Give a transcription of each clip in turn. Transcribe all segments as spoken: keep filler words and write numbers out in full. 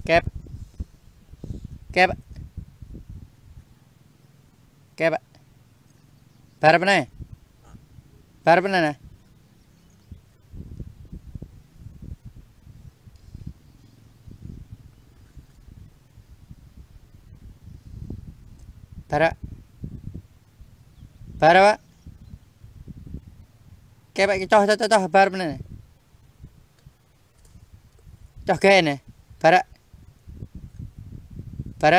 Kep. Kep. Kep. Bar pơ anai. Bar pơ anai nè. Bar. Bar. Kep, kep, čoh, čoh, čoh, čoh, bar pơ anai nè. Čoh gai nè. Bar. Bar.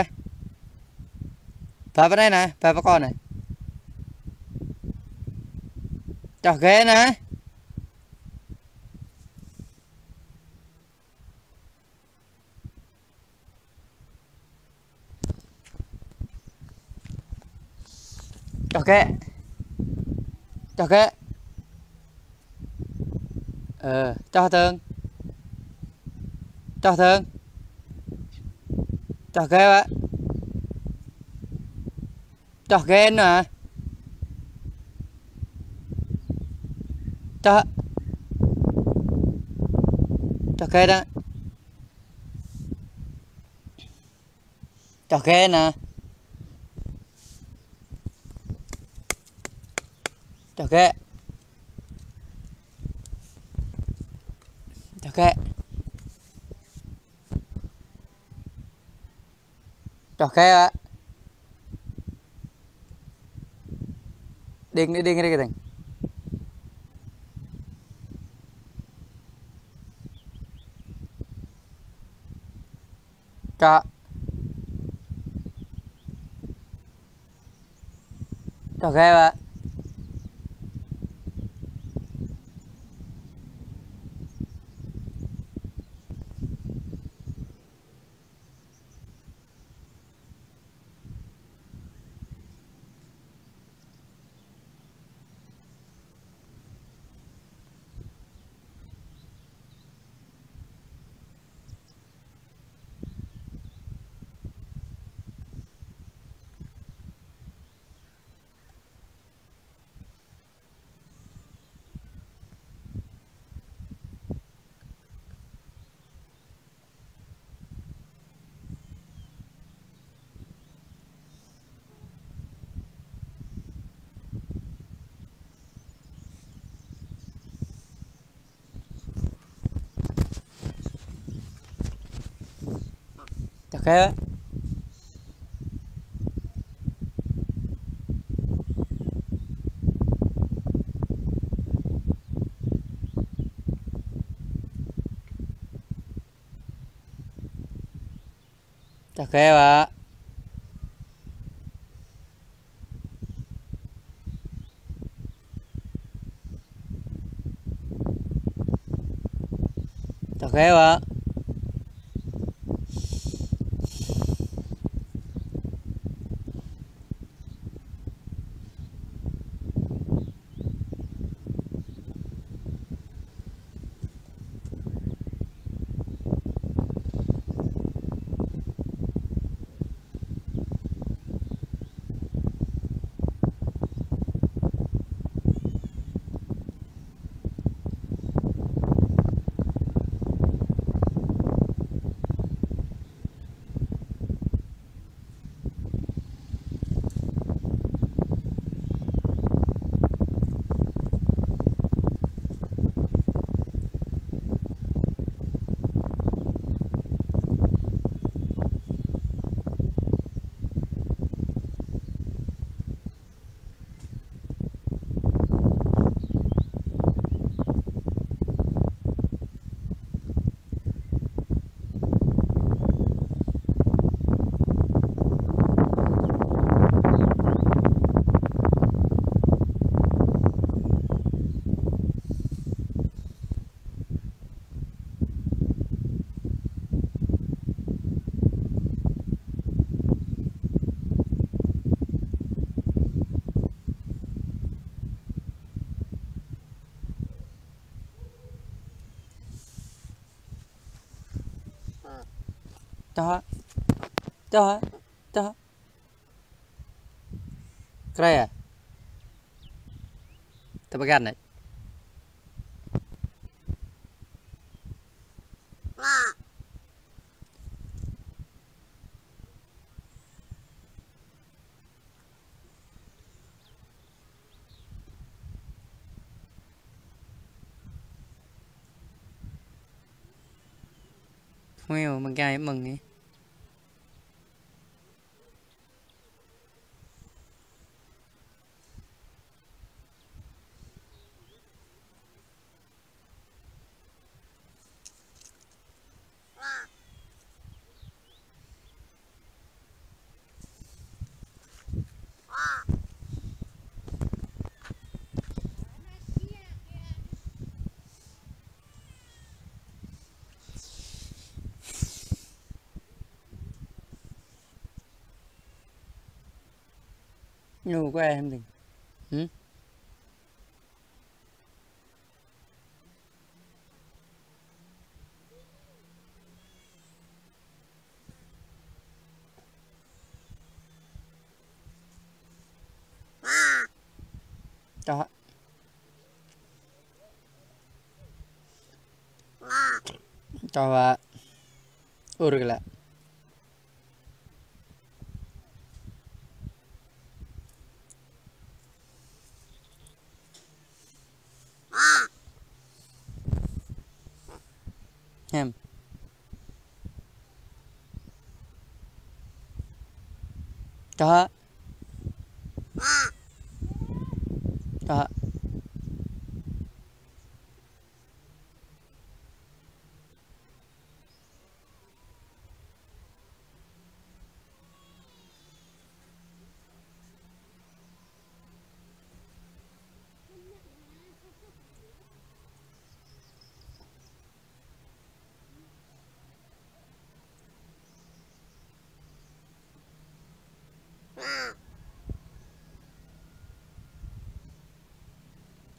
Bar pơ anai nè, bar pơ kâo nè. Čoh gai nè. Čoh gai. Čoh gai. Ơ, čoh dơ̆ng. Čoh dơ̆ng. Čoh gai wă. Čoh gai nă. Čoh. Čoh gai nă. Čoh gai nă. Čoh gai. Čoh gai. Čoh gai wă. Đing, đing, đing, đing. Čoh. Čoh gai wă. Čoh gai. Čoh gai wă. Čoh gai wă. Čoh. Čoh. Čoh. Krê à? Tơ pơgăn nè. Mèo, mơ̆ng gai mơ̆ng ih. Ñu kue hăm ding. Hm? Čŏh. Čŏh wa. Ur kơ lă. Hăm. Čŏh. Čŏh.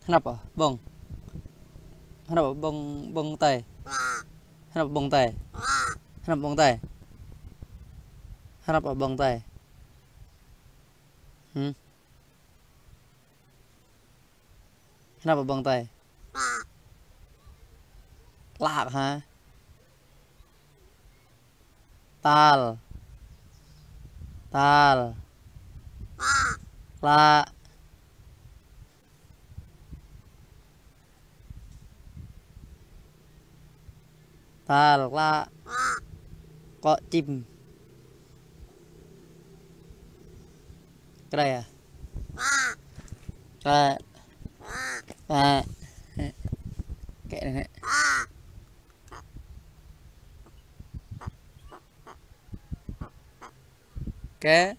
Hơnăp ƀơ̆ng. Hơnăp ƀơ̆ng, ƀơ̆ng tai. Hơnăp ƀơ̆ng tai. Hơnăp ƀơ̆ng tai. Hơnăp ƀơ̆ng tai. Hm. Hơnăp ƀơ̆ng tai. Klă hă? Tal. Tal. Klă. Tal, klă. Kŏ čim. Kơđai ah? Klă. Klă. Kĕ anai. Kĕ.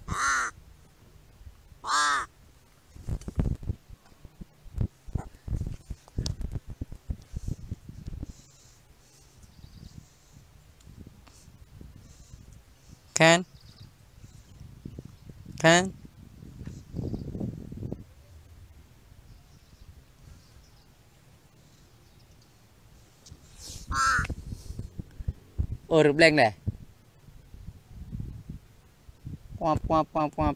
Khan. Khan. Ơ, rơblang đeh. Kuap, kuap, kuap, kuap.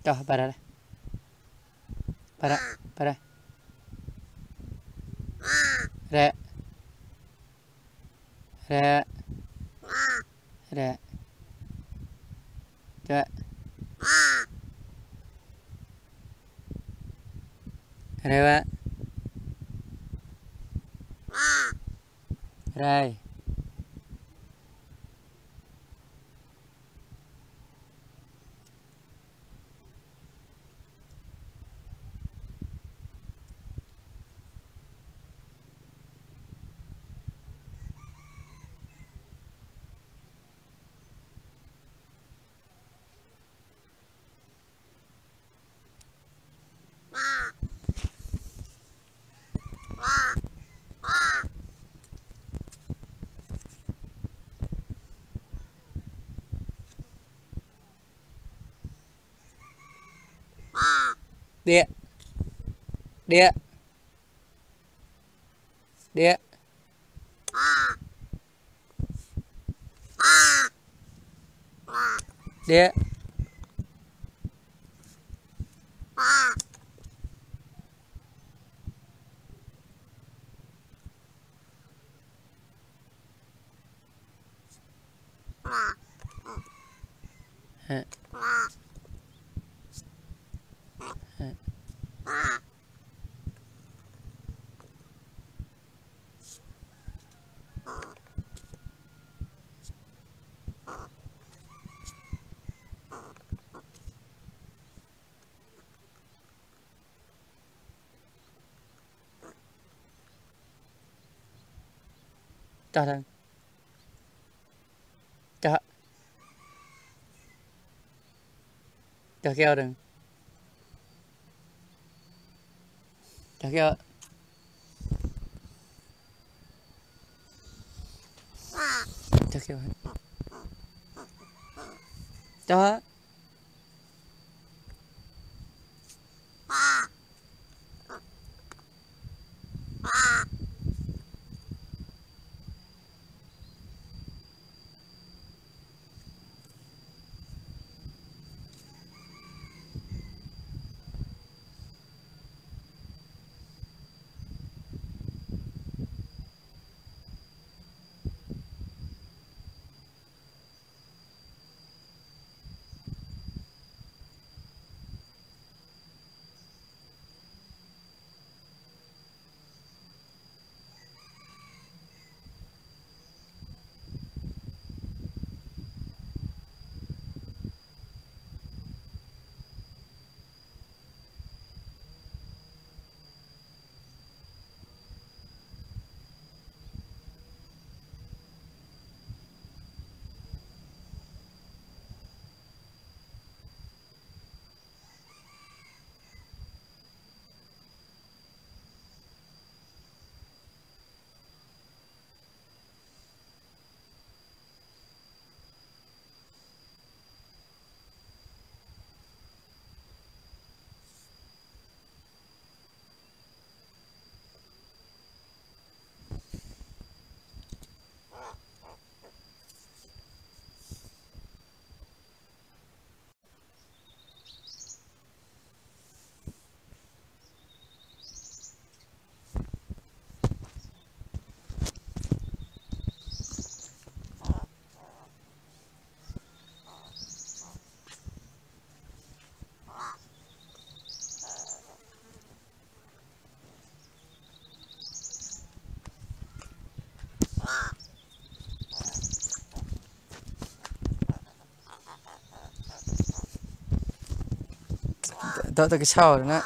Čŏh, pơră. Pơră, pơră. Rĕ. Rĕ. Rĕ. Čuă. Rĕ wa. Rai. Điă. Điă. Điă. Đĩa. Hĕ. Hĕ. Čah dơ̆ng. Čah. Čah kơyâo dơ̆ng. Čah kơyâo. Čah kơyâo. Čah. Dŏ, dŏ tơ kơsâo anŭn.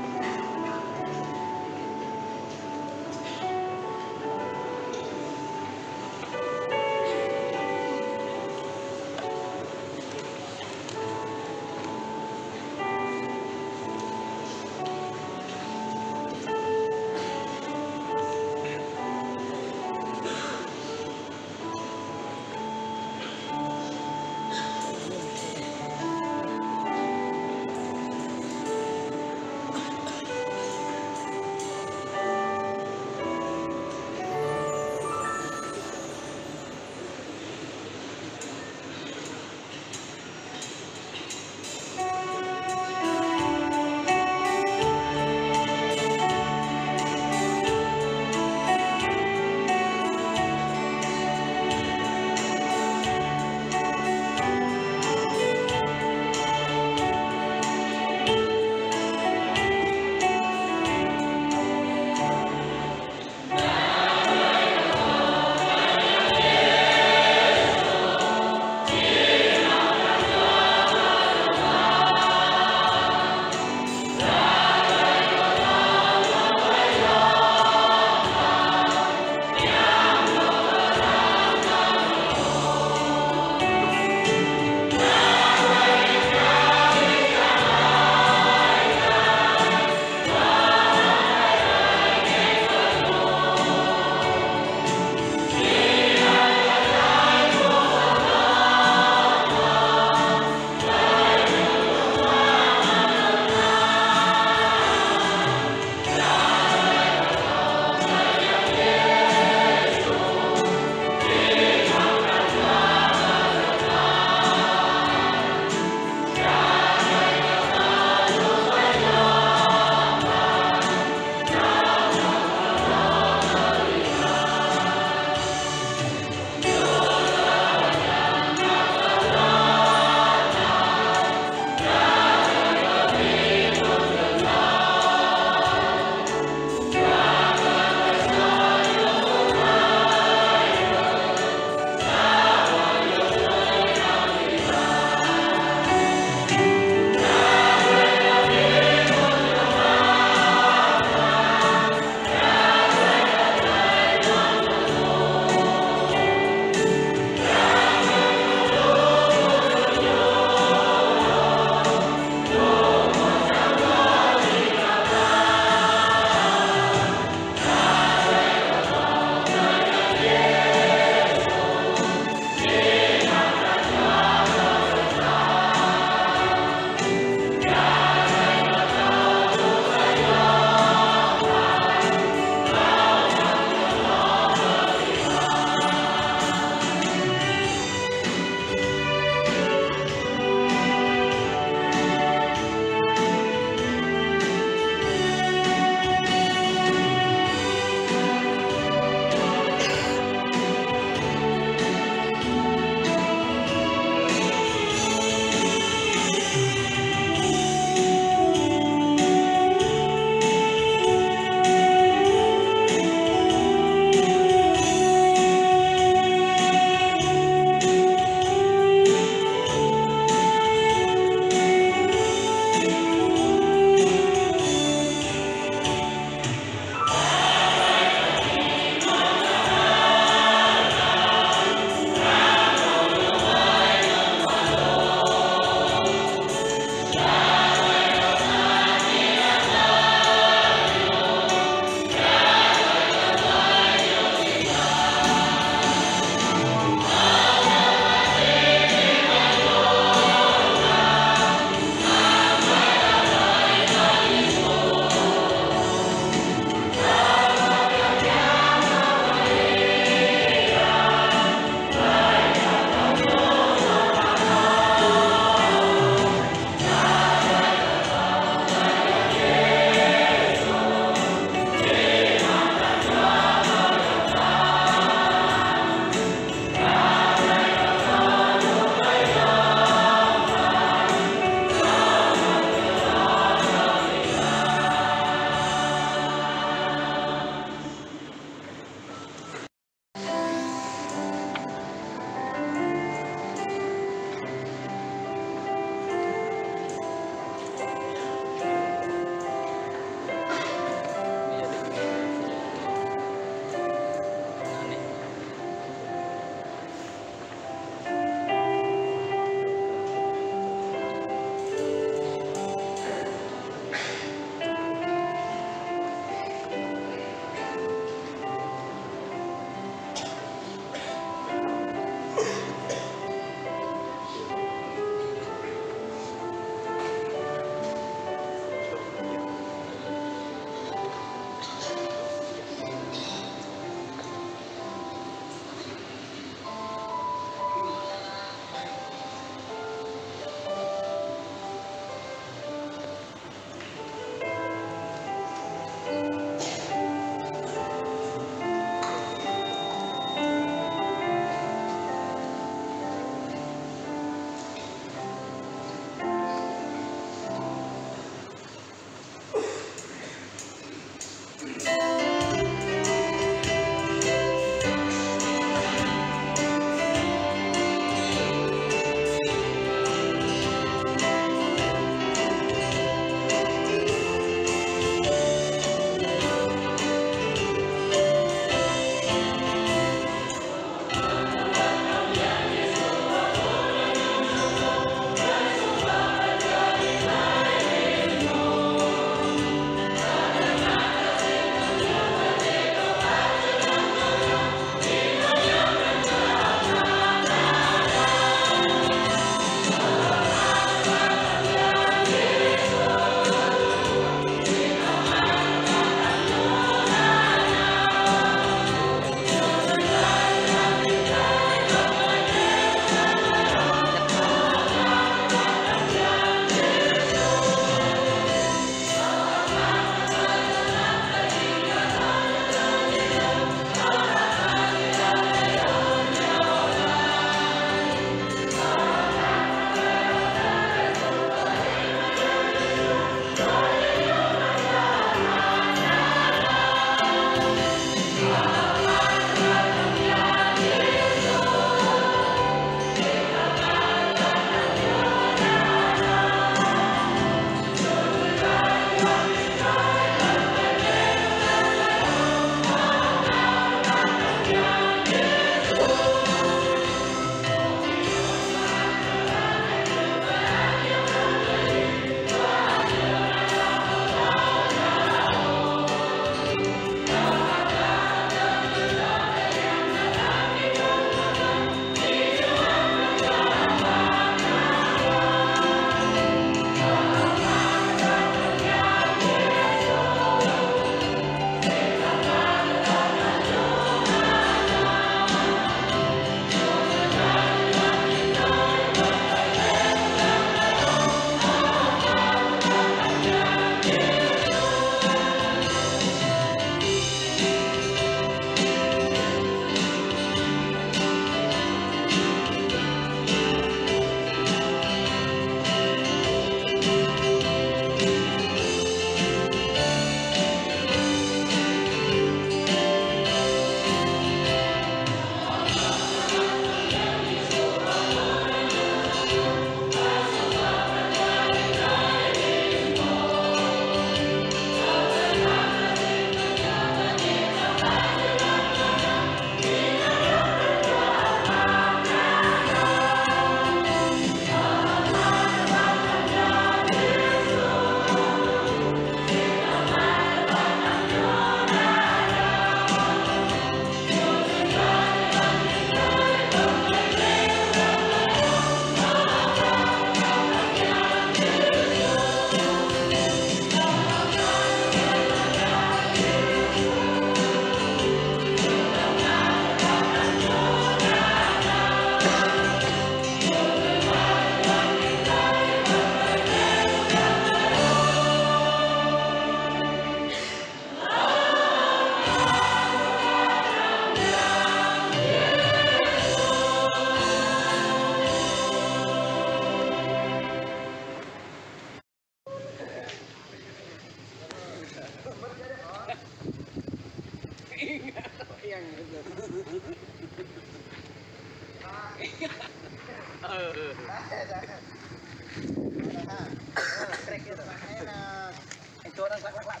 Ơ,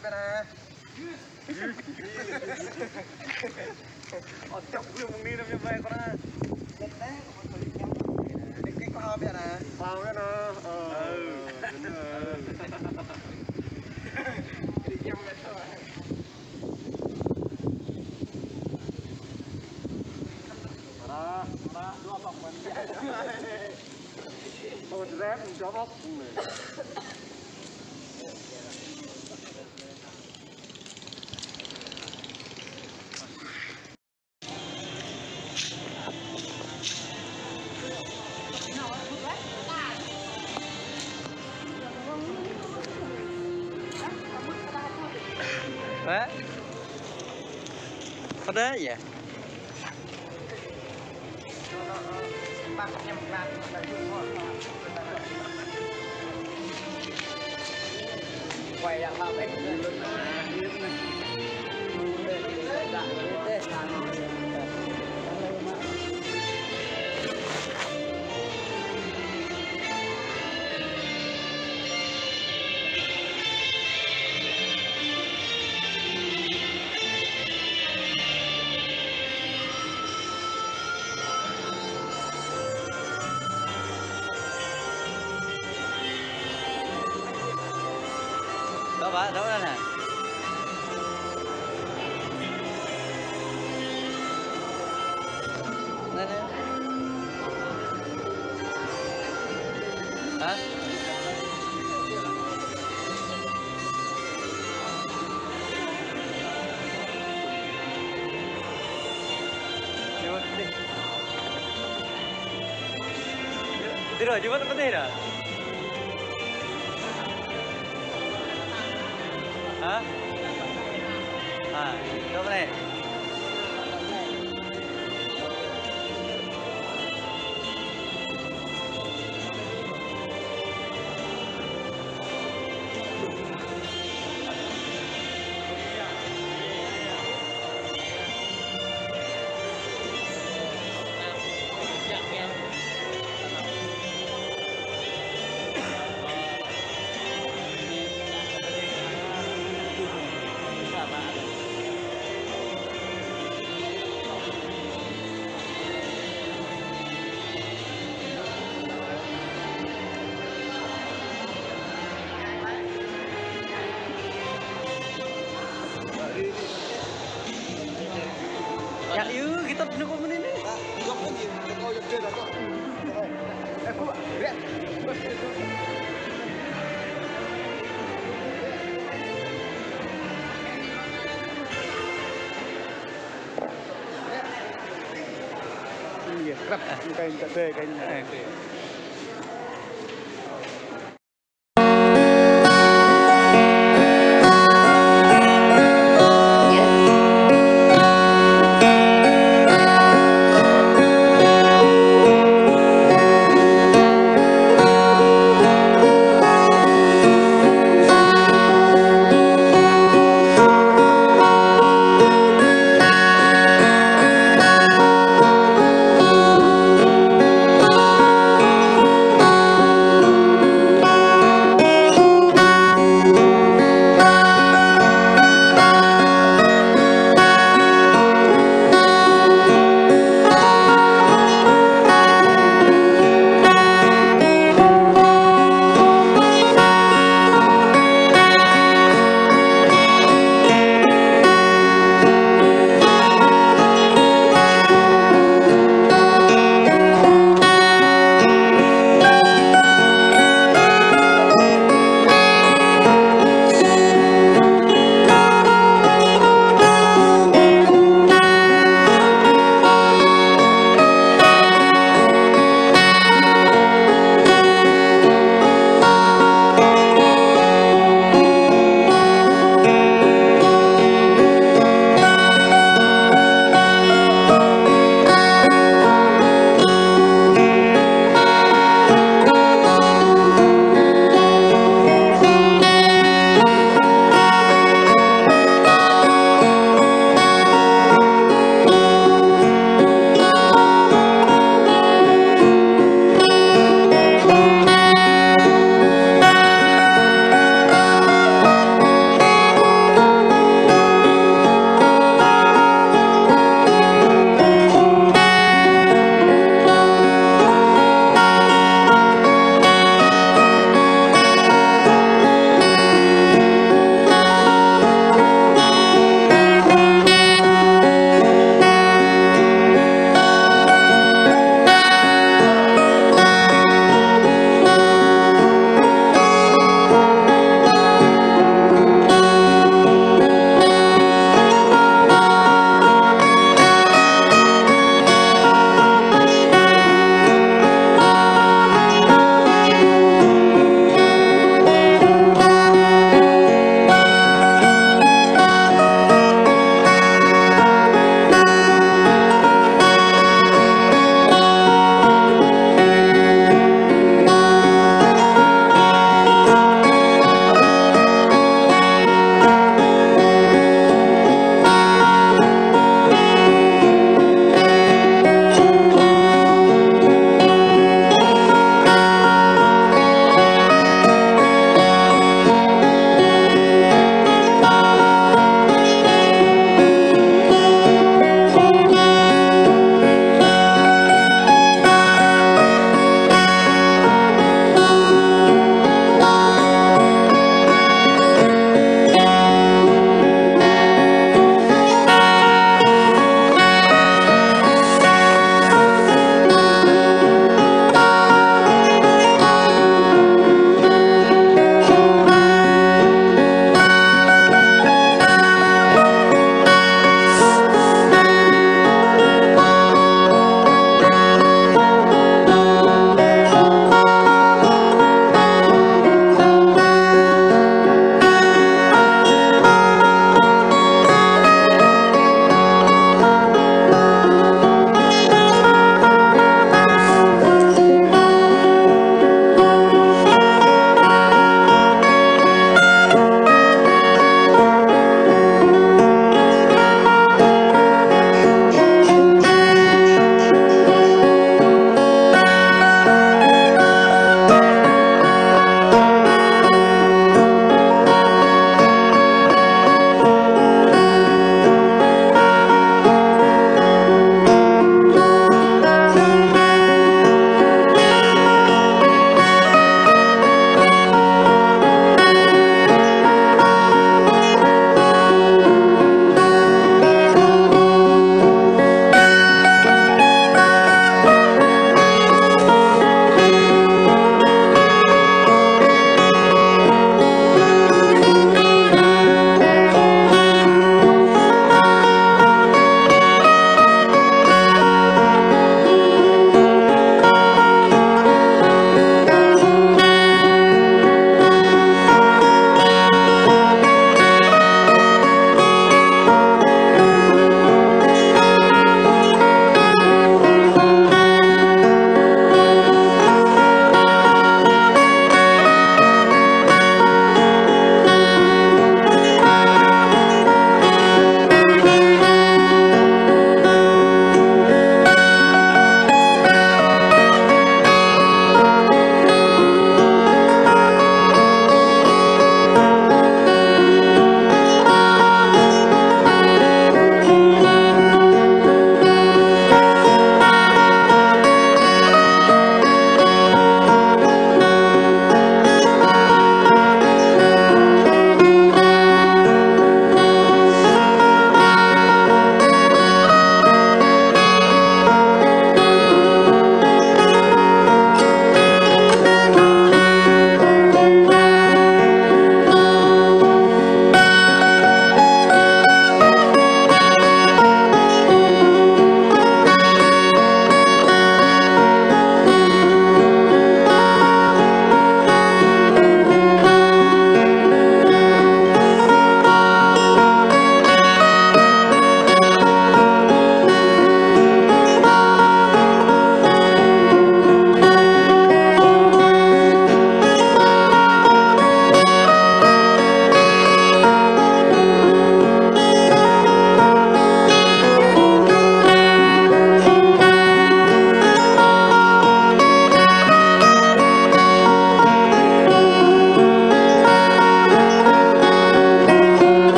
čŏk ƀu mơ̆ng anai anăm ñu ƀai kơ anai. Đĕk đĕk kơ hao ƀiă anai. Hao ƀiă anai. Ơ. Ơ. Ơ. Đĕk yang ƀiă anai. Ơ, dua bọc. Ơ, rep, dua bọc. Hă? Pơdah yơh. Đó bà, đó nè. Nè, nè. Hả? Đi. Đi rồi, đi mất, mất đi rồi. Hả? À, đâu này? Ya, yuk, kita nunggu menit nih. Iya, kerap. Kain, kain, kain.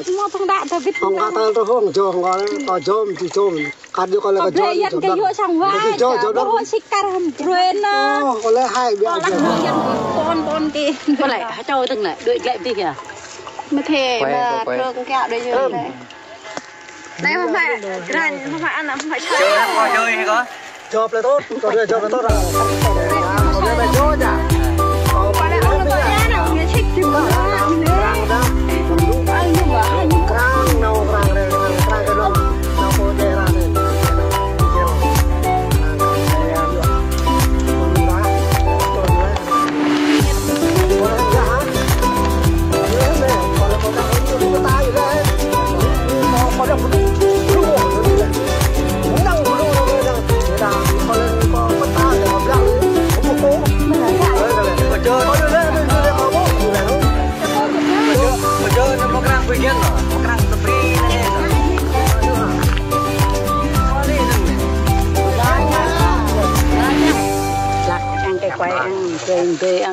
Mă tong đă David. Tong kă tal tơ hông, jŏ hông kơ, kơ jŏ, či jŏ. Kă jŏ kơ lĕ kơ jŏ, jŏ. Kơ yăn kơ yŏ sang wa. Kơ jŏ, jŏ đăp. Ôh, sikar hăm. Rue na. Ôh, kơ lĕ hai biă jŏ. Pon, pon kơ. Mă lĕ, ha čô tơng lĕ, đuaĭ glĕ tih yơh. Mă thê, mă trơng kiă đuaĭ yơh lĕ. Anai hmâo mă, krăn, hmâo mă ană, hmâo mă čô. Čô, kơ jŏ ih kơ. Jŏ plei tŏt, kơ jŏ plei tŏt ah. Kơ plei jŏ ja. Kơ plei jŏ ja. Krăn, nao krăn, krăn, krăn, krăn, nao pô jĕ krăn.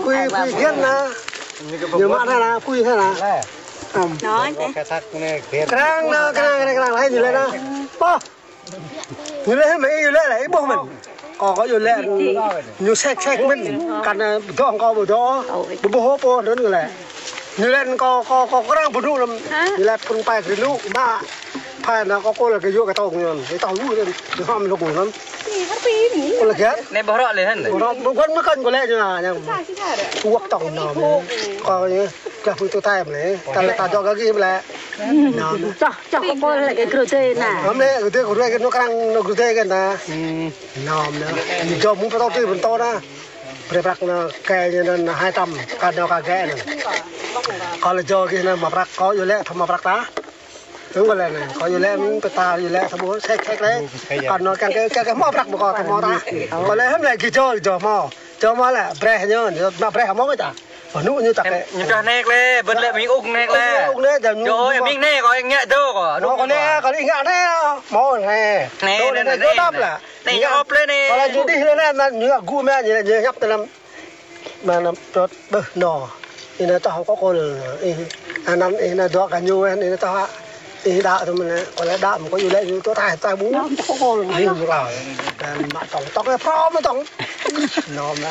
Pui, pui hian na. Ñu mă na, pui hian na. Ăm. Krăn na, krăn, krăn, krăn, hai ñu lĕ na. Pô. Ñu lĕ mă, ñu lĕ lĕ, ih ƀuh mơ̆n. Kơ, kơ ñu lĕ, ñu sek, sek mơ̆n. Kăn, dŏ kơ ƀu dŏ. Ƀu ƀuh pô, anŭn ñu lĕ. Ñu lĕ kơ, kơ, kơ krăn ƀu dŏ lăm. Ñu lĕ phun pai kơ ñu, mă. Phai na kơ kơ lĕ kơ yua kơ tông ñu. Kơ tông ñu lĕ, ñu hăm lŏk ñu lăm. Kơ lĕ gĕt. Anai ƀuh rŏ lĕ hăn. Ƀuh rŏ, ƀuh kăn mơ̆n kăn kơ lĕ ñu na, ñu. Uăk tông ñu. Kơ ñu, kơ pui tơ tai mă lĕ. Ta lĕ ta dŏ kơ gih mă lĕ. Ñu. Čoh, čoh kơ kơ lĕ kơ gru tê na. Hăm lĕ, gru tê, gru tê, kơ ñu krăn, ñu gru tê kơ na. Nôm na. Ñu jŏ mơ̆ng pơtô tui pơtô na. Brơi prăk na kơ ñu na hai trăm, kơ ñu kơ gĕ na. Kơ lĕ jŏ gih na mă prăk kơ yua lĕ, thâo mă prăk ta. Tơ̆ng kơ lĕ na, kơ yua lĕ, mơ̆ng pơtô yua lĕ, thâo ƀuh, sek, sek lĕ. Kơ ñu kơ, kơ, kơ mă prăk mă kơ, thâo mă ta. Kơ lĕ hăm lĕ gih jŏ, jŏ mă. Jŏ mă lĕ, brơi ñu, mă brơi hăm mă ta. Ơ, ñu ñu tăk. Em, ñu tah nek lĕ, bơ̆n lĕ ming ung nek lĕ. Ung nek, dah ñu. Jŏ, em ming nek, kơ ngă dŏ kơ. Ñu kơ nek, kơ ngă nek, mơ̆ nek. Nek, nek, nek, nek. Dŏ đăp lĕ. Nek, ñu ôp lĕ nek. Kơ lĕ ñu dih lĕ nek, ñu gŭ mă, ñu, ñu ñăp tơ lăm. Mă năm trot bơh nô. Ih na tah kơ kơ lĕ. Ih, anăm ih na dŏ kơ ñu, ih na tah. Ih đa tơ mơ̆n, kơ lĕ đa mơ̆ kơ yua lĕ ñu tơ tai, tai ƀu. Ih ñu rao. Mă tong, tong, pơm tong. Nôm lĕ.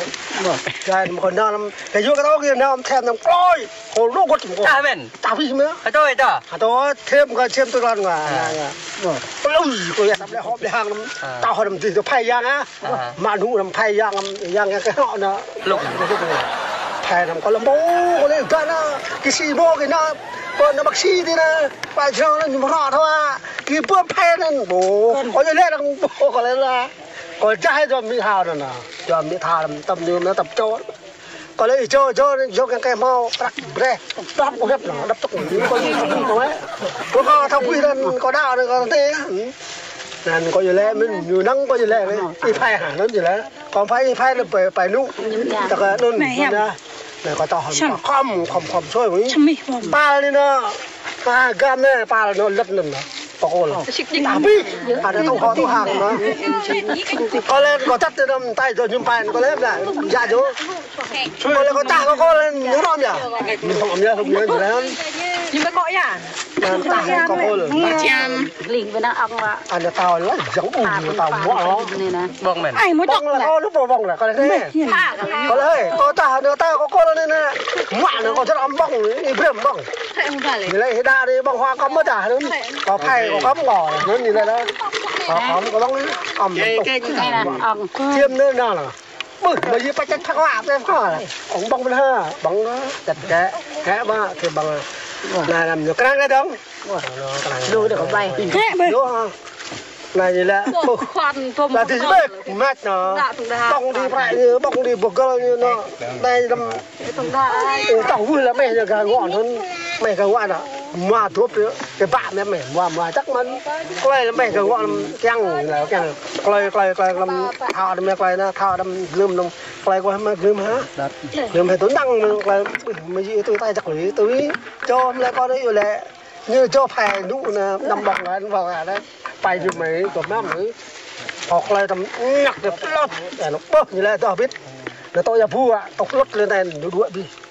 Jai mơ̆ kơ nôm, kơ yua kơ tong kơ nôm, thêm nôm kloi. Kơ lŏk gŏt mơ̆ kơ. Tah mơ̆n. Tah pih mơ̆. Hơtô, hơtô. Hơtô, thêm kơ, thêm tơ lăn kơ. Ơ. Kloi, kơ yua tăm lĕ hŏp lĕ hăng nôm. Ơ. Tah hŏ nôm dih tơ phai yang ah. Ơ. Mă ñu nôm phai yang, yang kơ hŏ na. Lŭk. Phai nôm kơ lăm ƀu, kơ lĕ gah na. Kơ si mơ̆ kơ na. Kơ na bác sĩ tơ na. Phai jrong na, ñu mă rŏ thâo ah. Kơ ƀu phai năn ƀu. Kơ yua lĕ năn ƀu, kơ lĕ la. Kơ jah jŏ mĭ thâo năn na. Jŏ mĭ thâo năn tăm ñu na tăm čô. Kơ lĕ jŏ, jŏ, jŏ kơ kơ hmâo prăk brơi. Đăp kơ hep na, đăp tŏk. Kơ lĕ kơ kơ thâo pui năn, kơ đa năn kơ tê. Năn kơ yua lĕ mĭn, ñu năng kơ yua lĕ. Ih phai hă, năn yua lĕ. Kơ phai, ih phai năn pai, pai ñu. Tơ kơ năn, năn. Năn kơ tah hăm, khŏm, khŏm, khŏm sui mơ̆. Pal ni na. Ah, gam na, pal na, lĕ năn na. Pơkôl. Tapi, ada tông hŏ tông hăng na. Kơ lĕ kơ tăt tơ nôm tai jŏ ñu pai, kơ lĕ na. Yă jŏ. Kơ lĕ kơ tah kơ kôl, ñu rŏm yă. Ñu rŏm yă, rŏm yă, ñu rŏm. Ñu ƀu kŏ yă. Năn tah kơ kôl. Ling ƀơi năn ŏng lă. Ană tao lă, jăng ƀu, ñu tao muă lă. Ƀơ̆ng mơ̆n. Ai, mơ̆ ƀơ̆ng lă, kơ lu ƀơ̆ng lă, kơ lĕ. Kơ lĕ, kơ tah ană tao kơ kôl anai na. Muă anai kơ jăt ăm ƀơ̆ng, ih brơi ƀơ̆ng. Ñu lĕ hơđă anai ƀơ̆ng hua kăm mơ̆ dah anai. Kơ phai kơ kăm kơ. Anai ñu lĕ na. Kơ kăm kơ ƀơ̆ng anai. Ăm ƀơ̆ng tŭk. Anai na, ŏng. Čiêm anai na lă. Ƀuh, mơ̆ yơh pơčăt phak lă, tơm kơ lă. Ŏng ƀơ̆ng mơ̆n ha, ƀơ̆ng na, čăt kĕ, kĕ mă, kĕ ƀơ̆ng. Anai năm ñu krăn kơ dong. Wah, lu deh kơ ƀai. Kĕ ƀơ̆ng. Lu ha. Anai ñu lĕ, ƀuh. Lă dih ƀĕ, măt na. Ƀơ̆ng dih prăk ñu, ƀơ̆ng dih bơgơl ñu na. Anai năm. Ơ, tah wơ̆t lă meh ñu gah ngŏ anŭn. Meh gah ngŏ anŭn. Mă dŏp dih. Kơ ƀă meh meh. Mă, mă čăk mơ̆n. Klơi lă meh gah ngŏ anŭn kiăng, lă kiăng. Klơi, klơi, klơi lăm thâo đăm meh klơi na, thâo đăm glưm anŭn. Klơi kơ meh glưm ha. Glưm ha tŭ năng anŭn klơi. Mơ̆ yơh tui tai čăk lui tui. Čô mơ̆ lĕ kơ anai yơh lĕ. Ñu čô phai ñu na, năm ƀơ̆ng na, ƀơ̆ng na. Pai ñu mơi, kơ mă mơi. Kơ klơi tăm ñăk dih plŏt. Anŭn ƀuh ñu lĕ tŏ bit. Anŭn tŏ yă bu ah, tŏ plŏt lĕ anai ñu dua bih.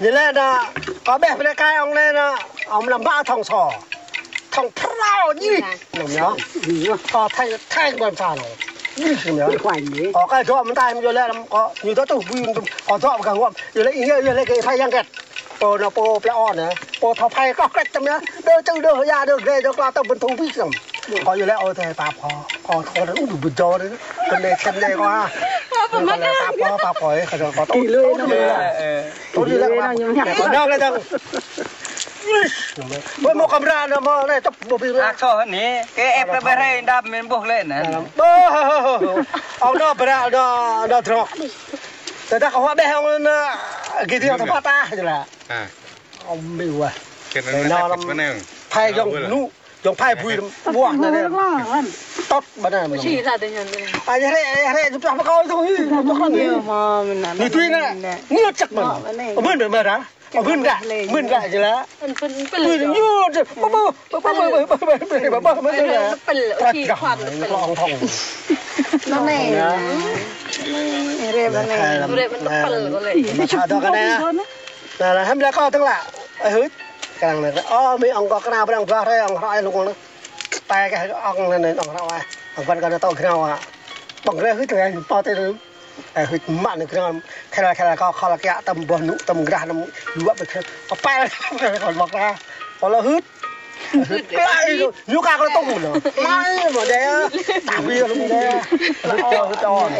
Ñu lĕ nă, kâo ƀĕ pơlĕ kai ŏng lĕ nă, ŏng lăm ba thong so. Thong phrâo ñu. Nă ñu. Kâo thai, thai ƀôn sa nă. Ñu ñu. Kâo kai dŏ mơtai ñu lĕ lăm kâo, ñu dŏ tŭ bui, kâo dŏ pơgang ngŏm. Ñu lĕ, ñu lĕ kơ thai yang kĕt. Pô nă pô plă ôn nă. Pô thâo phai kâo kĕt tăm nă. Dơ čư dơ ya dơ gle dơ kla tơ bơ̆n thu bih tăm. Kâo yua lĕ ơ thai pap kâo. Kâo thâo nă ŭ bơjâo nă. Kơnê kơnê kâo ha. Kâo lĕ pap kâo, pap kâo ê, kâo kâo tŭ. Kilo nă. Tŭ đi lĕ pap. Kâo nă lĕ tăm. Ui, mâo kamera nă mâo lĕ tŭp bơbih nă. Ak so nă, kơ ep kơ bơrê đam mơ̆n ƀuh lĕ nă. Bơ, ŏng nă bơră nă, nă drŏk. Tơdah kâo huă ƀĕ ŏng nă, gih dih tơpă tah jơlah. Ŏng ƀiă wah. Kơ nă nă lăm. Thai yŏng nŭ, yŏng phai bui ƀuah nă nă. Tŏt ƀă nă. Či ra dih nă. Ai hrĕ, ai hrĕ, jŭp jŭp pơkâo tŭ. Ñu tui nă. Ñu čăk mơ̆n. Mơ̆n mơ̆n mơ̆n. Ơ, mưn đă, mưn đă jơlah. Mưn ñu đă. Bơ, bơ, bơ. Nă nê. Rê bơ nê. Rê bơ nê. Nă, nă, hăm lĕ kâo tơ̆ng lă. Ơ, hưt. Kơnang anai. Ơ, mi ŏng kơ kơnang brang brah rơi, ŏng hră ai lung anai. Tơkai ŏng anai, ŏng hră ai. Ŏng kơ kơnang tŏ kơnang wa. Ƀơ̆ng rơi hưt rơi, pô tê rơi. Ơ, hưt mă anai kơnang. Khel khel kơ khol kiă tơm boh nŭ tơm grah năm luă ƀĕ khel. Pơpel kơ ƀơ̆ng ra. Pô lơ hưt. Hưt plai lu. Ñu ka kơ tŭng lu. Plai mă dê. Tapi lu dê. Hưt to, hưt to.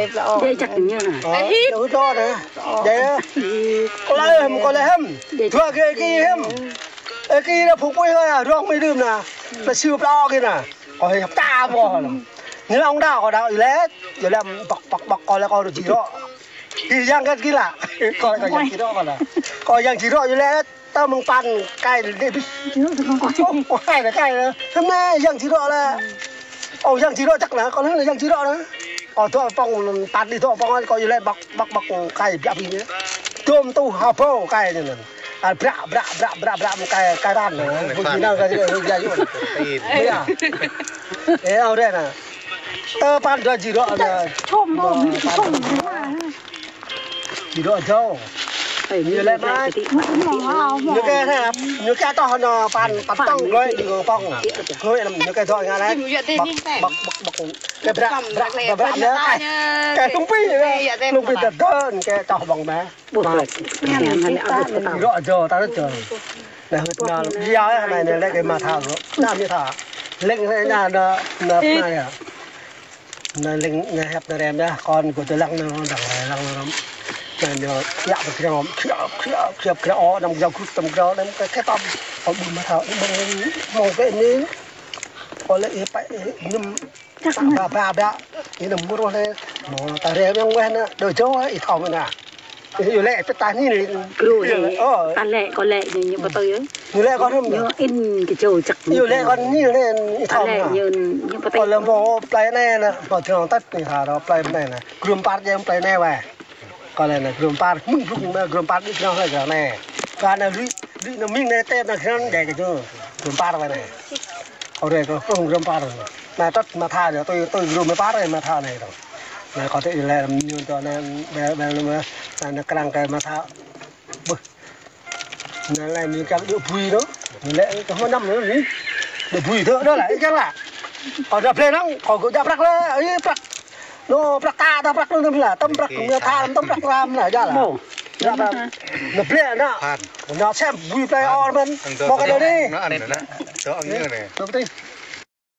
Dê čăk ñu anai. Ơ, hưt to anai. Dê. Kơ lơ hăm, kơ lơ hăm. Dua kơ ki hăm. Ơ, ki anai phung pui hơi, rong mi đưm anai. Anai siu plao ki anai. Kơ hơi hăp ta mơ̆ anai. Ñu lăng đao kơ đao ilĕ. Ilĕ ƀăk ƀăk ƀăk kơ lĕ kơ či rŏ. Ki yang kơ ki lă. Kơ lĕ kơ yang či rŏ kơ lĕ. Kơ yang či rŏ ilĕ. Tơ mơ̆ng păn kai lĕ đĭ. Ơ, kơ hai lĕ kai lĕ. Hơmâo yang či rŏ lĕ. Ơ, yang či rŏ čăk anai, kơ lĕ yang či rŏ anai. Kơ dŏ pŏng, păn đĭ dŏ pŏng, kơ ilĕ ƀăk ƀăk ƀăk kai biă biă. Dôm tu hơbâo kai anai. Ă, bră, bră, bră, bră, bră, kai, kai ran anai. Ƀu či nao kai, kai, kai, kai. Ơ, ya. Ơ, ơ, ră anai. Tơ păn dŏ či rŏ anai. Čôm, čôm. Či rŏ jâo. Ñu lĕ mai. Ñu kơ anai, ñu kơ tŏh anai păn, păn tŏng glơi, ñu pŏng. Glơi anai, ñu kơ dŏ ngă anai. Ƀăk, ƀăk, ƀăk, ƀăk. Kơ bră, bră, bră, bră, anai. Kơ tŭng pi, tŭng pi tơdơn, kơ tŏh ƀơ̆ng mai. Či rŏ jâo, ta rŏ jâo. Anai hưt anai, ya, anai, anai, lĕ kơ mă tha rŏ. Anai mi tha. Lĕ anai, anai, anai, anai, ya. Anai lĕ anai hăp anai rem ya, kơ gơ̆ tơlăng anai, dăng anai, lăng anai. Anai ñu, ya, pơkreo, kreo, kreo, kreo, kreo, ơ, năm kreo, krut, năm kreo, năm kreo, kreo, tăm. Kơ ƀu mă tha, mơ̆ng, mơ̆ng kơ anai. Kơ lĕ, ơ, pă, ơ, năm. Ba, ba, ba. Ih, anŭn mơ̆ rŏh lĕ. Mơ̆ ta rem yang weh anai. Dŏ jâo, ih thâo mơ̆ anai. Ih, yua lĕ pơtah anai anai. Gru anai. Ơ. Ta lĕ, kơ lĕ anai, ñu pơtô yơh. Ñu lĕ kơ anŭn. Ñu in kơ jâo čăk. Yua lĕ kơ anai anai, ih thâo mơ̆ anai. Ñu, ñu pơtô. Kơ lĕ mơ̆ plei anai anai. Mơ̆ tơlơi tăt anai, ha, rŏ plei anai anai. Grum păr jĕ plei anai weh. Kơ lĕ anai, grum păr, mơ̆ng grum, grum păr đĭ kơnơ̆ng hơi kơ anai. Kơ anai lui, lui anai mĭn anai tep anai kơnơ̆ng đe kơ jâo. Grum păr weh anai. Ơ, ră kơ, ơ, grum păr. Anai tăt mă tha anai, tui, tui grum mă păr anai mă tha anai tŏng. Anai kơ tĕ lĕ ñu tŏ anai, bel, bel anai mă, anai kơnang kơ mă tha. Bơ. Anai lĕ ñu kơ đu bui anai. Anai lĕ kơ hmâo năm anai. Đu bui tơ, đu lĕ, ih kiăng lă. Kơ đa plei năng, kơ gơ̆ đa prăk lĕ, ih prăk. Anai prăk ta, ta prăk anai lă, tăm prăk, mă tha, tăm prăk ram lă, ya lă. Đa prăk. Anai plei anai. Anai sem bui plei ôr mơ̆n. Mơ̆ kơ đa anai. Anai, anai, anai. Tơ ang anai. Tơ pơtih.